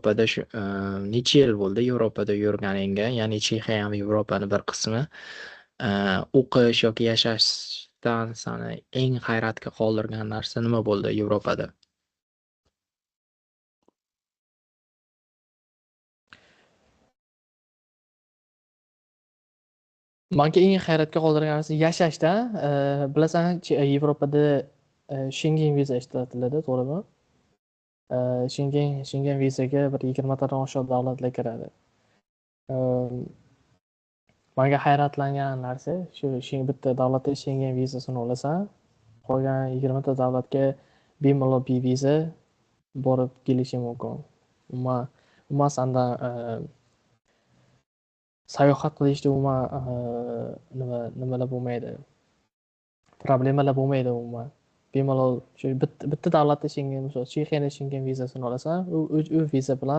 Yevropada shu necha yil bo'ldi Yevropada yurganingga? Ya'ni Chexiya ham Yevropani bir qismi. O'qish yoki yashashdan sani eng hayratga qoldirgan narsa nima bo'ldi Yevropada? Manga eng hayratga qoldirgan narsa yashashda, bilasan, Yevropada Shengen viza ishlatiladi, to'g'rimi? Shengen vizaga bir 20 tadan oshiq davlatlar kiradi. Manga hayratlangan narsa shu, bitta davlatda Shengen vizasini olasan, qolgan 20 ta davlatga bemalol beviza borib kelishing mumkin. Umuman sandan sayohat qilishda umuman nimalar bo'lmaydi, problemalar bo'lmaydi umuman. Bemalol shu bitta davlatda Shengen, misol Chexiyada Shengen vizasini olasan, u viza bilan